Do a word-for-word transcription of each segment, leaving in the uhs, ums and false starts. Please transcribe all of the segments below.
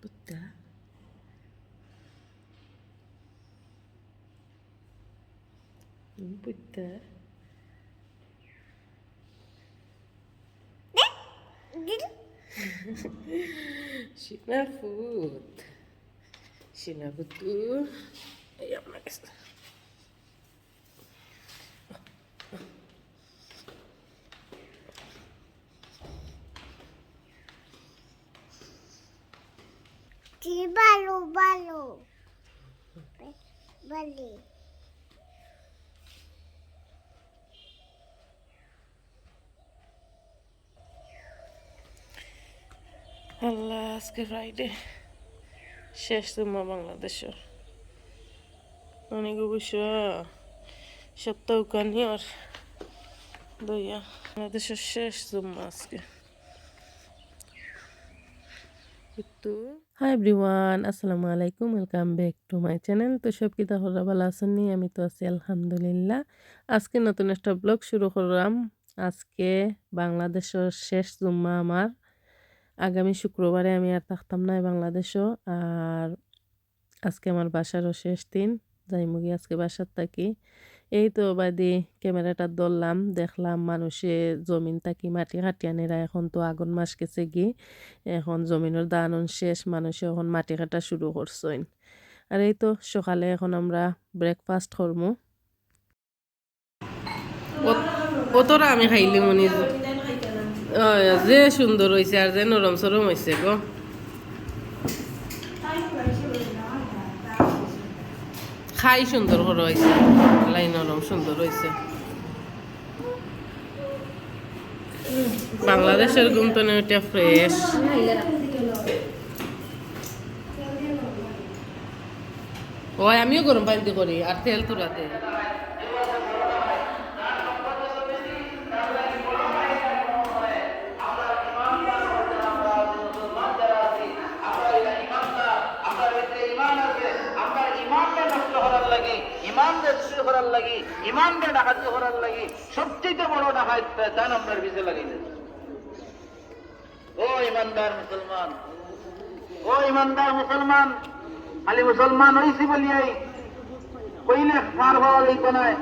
বুঝতা? বুঝতা? শিনা ফুত। শিনা ফুতু। এই আমার কাছে। কি ভালো ভালো। ভালো। আল্লাহ, আজকে ফ্রাইডে, শেষ জুম্মা বাংলাদেশর। অনেক অবশ্য সপ্তাহ কানি আর দইয়া বাংলাদেশর শেষ জুম্মা আজকে। Hi everyone, আসসালামু আলাইকুম, welcome back to my channel। তো সব কিতা খবর, ভালা আছইন নি? আমি তো আছি আলহামদুলিল্লাহ। আজকে নতুন একটা ব্লগ শুরু করলাম। আজকে বাংলাদেশর শেষ জুম্মা আমার। আগামী শুক্রবারে আমি আর থাকতাম নায় বাংলাদেশো। আর আজকে আমার বাসারও শেষ দিন, যাইমুগি আজকে বাসার থাকি। এই তো বাদি ক্যামেরাটা ধরলাম, দেখলাম মানুষে জমিন থাকি মাটি কাটিয়া নেরা। এখন তো আগুন মাস গেছে গি, এখন জমিনর ধান অন শেষ, মানুষে এখন মাটি কাটা শুরু করছইন। আর এই তো সকালে এখন আমরা ব্রেকফাস্ট করমু। অত-, অতরা আমি খাইলি মনি। অয়, যে সুন্দর অইছে আর যে নরম সরম অইছে গো। খাই সুন্দর করা অইছে, লাই নরম সুন্দর অইছে। বাংলাদেশর ঘুম তো না, এটা ফ্রেশ। ওই আমিও গরম পানি দি করি, আর তেল তুলাতে। ইমানরে ডাকাতি করার লাগি সবচেয়ে বড় ডাকাত শয়তান আমরার পিছে লাগাইছে। ও ইমানদার মুসলমান, ও ইমানদার মুসলমান, খালি মুসলমান অইছি বলিয়াই কইলে পার পাওয়া যাইতো নায়।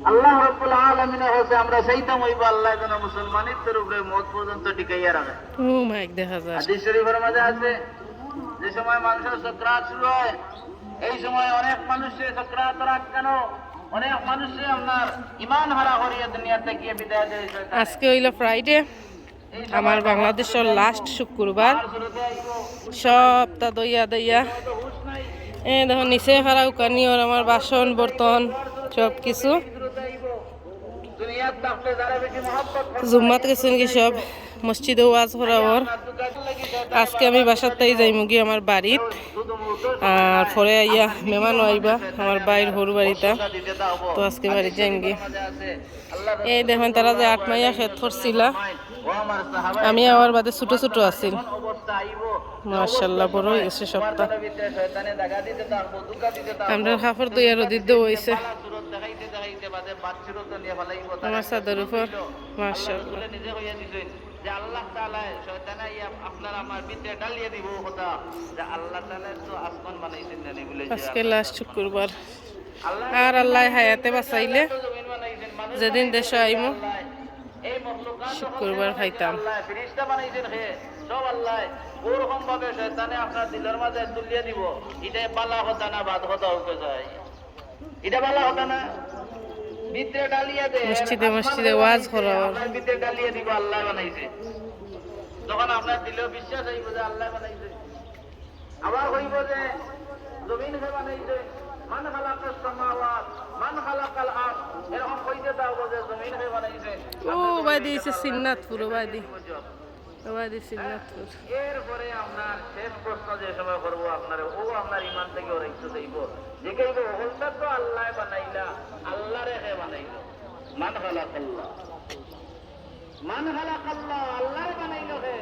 আল্লাহ রাব্বুল আলামিনে কইছে, আমরা চাইতাম অইবো আল্লাহ যেন মুসলমানিত্বর উপরে মউত পর্যন্ত টিকাইয়া রাখে। ও মাইক দেখা যায়। হাদিস শরীফর মাঝে আছে, যে সময় মানুষর সাকরাত শুরু হয়, এই সময় অনেক মানুষে সাকরাতর আটকানো, অনেক মানুষে আপনার ইমান হারা করিয়া দুনিয়া থাকিয়া বিদায় দেয় শয়তানে। আজকে অইলো ফ্রাইডে, আমার বাংলাদেশর লাস্ট শুক্রবার। সবটা দইয়া দইয়া, এ দেখো নিচে খারা উকানি ওর আমার বাসন বর্তন সব কিছু। জুম্মাত গেছইন গি সব, মসজিদে ওয়াজ করা ওর। আজকে আমি বাসার তাই যাইমুগি আমার বাড়িত, আর পরে আইয়া মেহমানও আইবা আমার ভাইর হউর বাড়িত। তো আজকে বাড়িত যাইমুগি। এই দেখইন তারা যে আট মাইয়া খেত করছিলা, আমি আওয়ার বাদে ছোট ছোট আছিল। মাশাআল্লাহ, বড় অই গেছে সবটা। আমরার কাপড় ধইয়া রোদিত দেওয়া অইছে। আমার ছাদর উপর, মাশাআল্লাহ। আজকে লাস্ট শুক্রবার। আর আল্লায় হায়াতে বাঁচাইলে যেদিন দেশো আইমু, শুক্রবার খাইতাম। আল্লাহ ফিরিস্তা বানাইছেন হে, সব আল্লাহ। ওরকম ভাবে শয়তানে আপনার দিলর মাঝে তুলিয়া দিব। ইটা বালা কথা না, বাদ কথা হইতে যায়। ইটা বালা কথা না। ভিতরে ডালিয়া দে। মসজিদে, মসজিদে ওয়াজ করা হয়। আপনার ভিতরে ডালিয়া দিব, আল্লাহ বানাইছে। যখন আপনার দিলে বিশ্বাস হইব যে আল্লাহ বানাইছে, আবার কইব যে জমিন কে বানাইছে, মান খালাকাস সামাওয়াত, মান খালাকাল আরদ, এরকম কইতে থাকবো যে জমিন কে বানাইছে। ও বাদি, এই যে সিন্নাতপুর, ও বাদি। ও বাদি সিন্নাতপুর। এরপরে আপনার শেষ প্রশ্ন যে সময় করবো আপনারে, ও আপনার ইমান থেকে ওরা একটু দেখবো, যে কইব, "ওগুলা তো আল্লাহ বানাইলা, আল্লাহরে কে বানাইলো?" মান খালাকাল্লাহ। মান খালাকাল্লাহ, আল্লাহরে বানাইলো কে?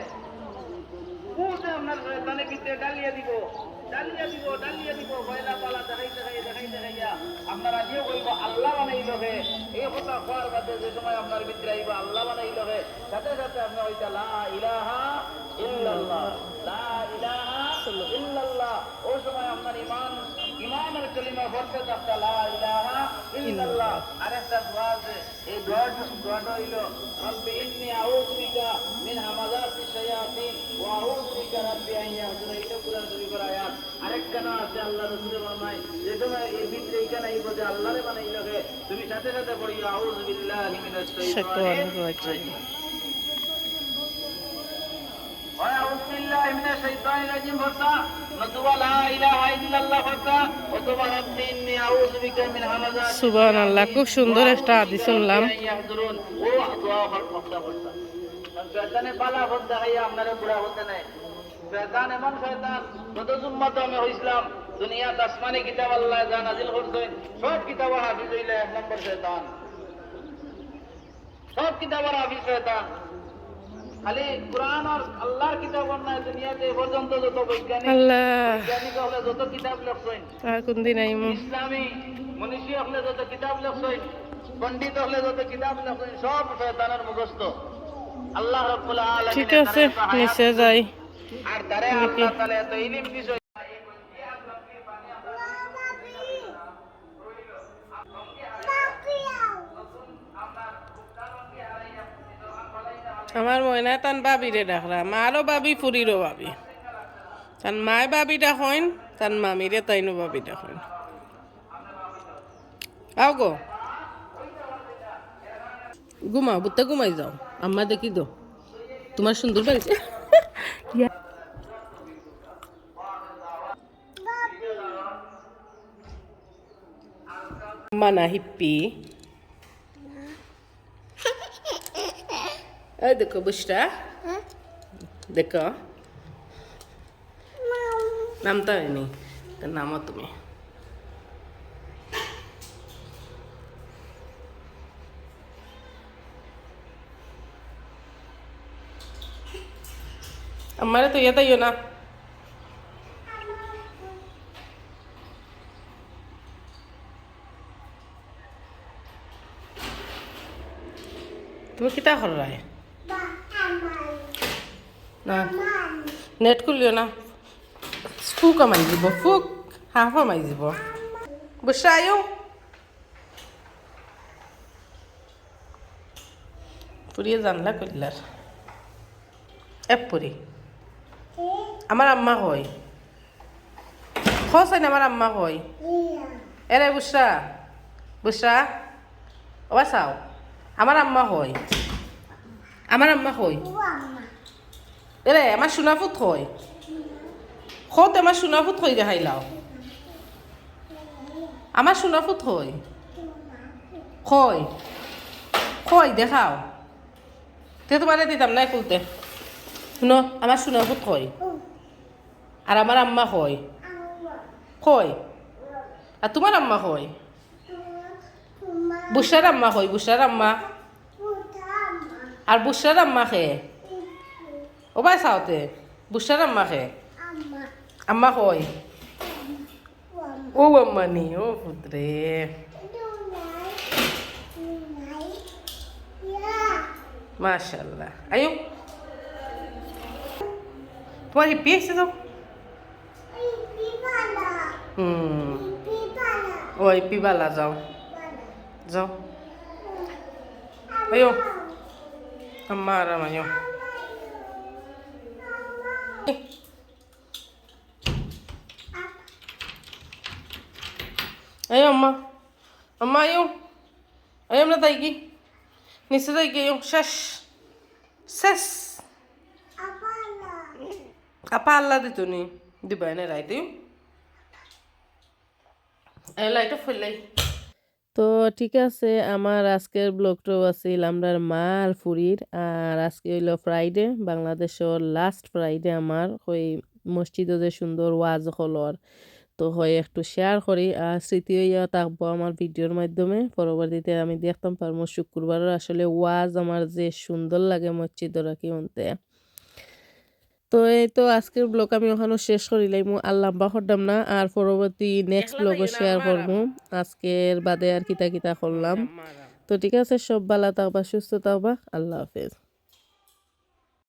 ও যে আপনার শয়তানে ভিতরে ডালিয়া দিব, ডালিয়া দিব, ডালিয়া দিব, পয়লা পালা দেখাই, দেখাই, দেখাই, দেখাইয়া আপনার আজিও কইব, "আল্লাহ বানাইলো কে?" এই কথা কওয়ার বাদে যে সময় আপনার ভিতরে আইব, "আল্লাহ বানাইলো কে?" সাথে সাথে আপনি কইতা, "লা ইলাহা ইল্লাল্লাহ, লা ইলাহা সময় আপনার ইমান, ইমানের কলিমা পড়তে থাকতে লা ইলাহা ইল্লাল্লাহ। আরেকটা দোয়া আছে, এই দোয়াটা, দোয়াটা হইল, "রব্বি ইন্নি আউযু বিকা মিন হামাযাতিশ শায়াতিন ওয়া আউযু বিকা রব্বি আন ইয়াহদুরুন।" এটা কোরআন শরীফের আয়াত। আরেকখানা আছে, আল্লাহ রসুলে ফরমায়, যে সময় এই ভিতরে এখানে এই বলতে আল্লাহরে বানাইল হে, তুমি সাথে সাথে পড়িও, "আউযু বিল্লাহি মিনাশ শাইতানির রাজিম।" হয় আউযু বিল্লাহি মিনাশ শাইতানির রাজিম পড়তা, নতুবা লা ইলাহা ইল্লাল্লাহ পড়তা, অথবা রব্বি ইন্নি আউযু বিকা মিন হামাযাতিশ সুবহানাল্লাহ, খুব সুন্দর একটা হাদিস শুনলাম। শায়াতিন ওয়া আউযু বিকা আন ইয়াহদুরুন। ও দোয়া পড়তা, পড়তা। কারণ শয়তানে বালা পথ দেখাইয়া আপনারে বুরা পথে নেয়। শয়তান এমন শয়তান, গত জুম্মাত আমি কইছিলাম, দুনিয়াত আসমানি কিতাব আল্লায় যা নাজিল করছইন, সব কিতাবর হাফিজ অইলে এক নম্বর শয়তান। সব কিতাবর হাফিজ শয়তান। খালি কোরআন আর আল্লাহর কিতাবর নায়, দুনিয়াত এ পর্যন্ত যত বৈজ্ঞানিক, আল্লাহ। বৈজ্ঞানিক অকলে যত কিতাব লেখছইন, আর কোন দিন আইমু? ইসলামী মনীষী অকলে যত কিতাব লেখছইন, পণ্ডিত অকলে যত কিতাব লেখছইন, সব শয়তানের মুখস্থ। আল্লাহ রাব্বুল আলামিন ঠিক আছে, নিচে যাই। আর তারে আল্লাহ তাআলা এত ইলিম দিছে। আমার ময়না তান ভাবিরে ডাকরা, মারও ভাবি, ফুরিরও ভাবি। তান মায় ভাবি ডাকইন, তান মামিরে তাইনও ভাবি ডাকইন। আও গো, ঘুমাও, বুত্তা ঘুমাই যাও, আম্মা দেখি দো। তোমার সুন্দর বাড়িছে। ইয়া। মানা হিপ্পি। এই দেখো বুশরা। দেখো। নামতা হয়নি। তো নামো তুমি। আমারে তো ইয়ে তাইও না। তুমি কিতা কররায়? না, নেট খুলিও না। ফুক আমাই দিব, ফুক, হাফ আমাই দিব। বুশরা আয়ো। ফুরিয়ে জানলা কইলার। এ ফুরি। আমার আম্মা কই? কও চাইন আমার আম্মা কই? এরে বুশরা, বুশরা, ওবা চাও, আমার আম্মা কই? আমার আম্মা কই? এরে আমার সোনা ফুত কই? কও তে আমার সোনা ফুত কই দেখাইলাও। আমার সোনা ফুত কই? কই? কই দেখাও। তে তোমারে দিতাম না খুলতে। শুনো, আমার সোনা ফুত কই? আর আমার আম্মা কই? কই? আর তোমার আম্মা কই? বুশরার আম্মা কই? বুশরার আম্মা? আর বুশরার আম্মা কে? ওবা চাও তে। বুশরার আম্মা কে? আম্মা কই? ও আম্মা নি, ও পুত্রে। মাশাআল্লাহ। আয়ো। তোমার হিপ্পি আইছে তো? হুম। ও হিপ্পি বালা, যাও। যাও। আয়ো। আম্মা আরাম আয়ো। এই আম্মা, আম্মা আয়ো, এই আমরা যাইগি, নিচে যাইগি, আয়ো, শেষ, শেষ। আপা আল্লাহ দিত নি, দিবা এনে রাইতে। এই লাইটটা ফেলাই। তো ঠিক আছে, আমার আজকের ব্লগটাও আছিল আমরার মা আর ফুরির। আর আজকে অইলো ফ্রাইডে, বাংলাদেশর লাস্ট ফ্রাইডে আমার। ওই মসজিদো যে সুন্দর ওয়াজ অকলর, তো হয় একটু শেয়ার করি। আর স্মৃতি অইয়া থাকবো আমার ভিডিওর মাধ্যমে, পরবর্তীতে আমি দেখতাম পারমু শুক্রবারর আসলে ওয়াজ আমার যে সুন্দর লাগে মসজিদো রাখি অন্তে। তো এই তো আজকের ব্লগ আমি ওখানো শেষ করিলাইমু, আর লম্বা করতাম না, আর পরবর্তী নেক্সট ব্লগো শেয়ার করমু আজকের বাদে আর কিতা কিতা করলাম। তো ঠিক আছে, সব বালা থাকবা, সুস্থ থাকবা, আল্লাহ হাফেজ।